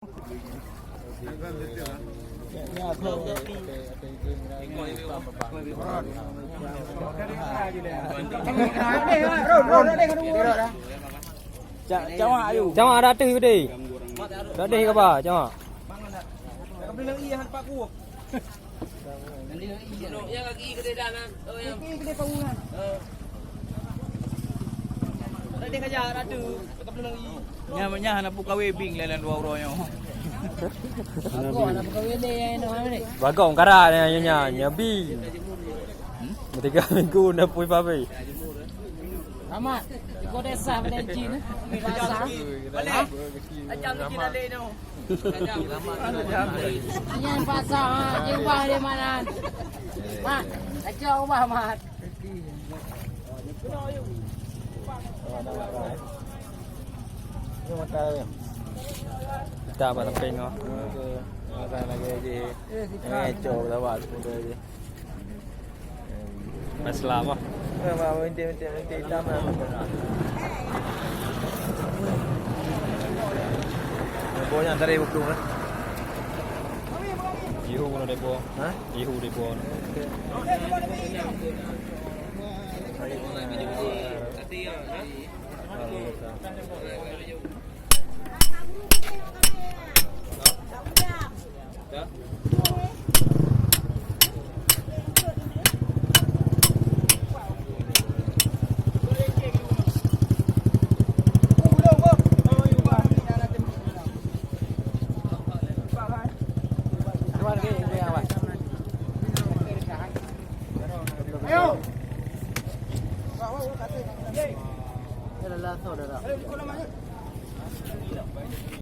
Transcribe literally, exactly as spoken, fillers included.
Cawa ayu. Cawa ada tu tadi. Tadi kaba, cawa. Nyan, nyan hana peukawe bing lalan dua uroe nyoe. Bagong kara nya nya nya bi. Tiga minggu na pui papi. Amat, tiga desa pada jin. Pasang. Balik. Macam ni lagi tu. Nyan pasang ha, jubah di mana? Mat, kacau ubah mat. Kita apa lempeng oh. Makan lagi aja. Eh, cok lawat semoga aja. Mas lama. Minta, minta, minta hitam lah. Depo nyan tadi bukung eh. Ihu kena depo. Ha? Ihu depo.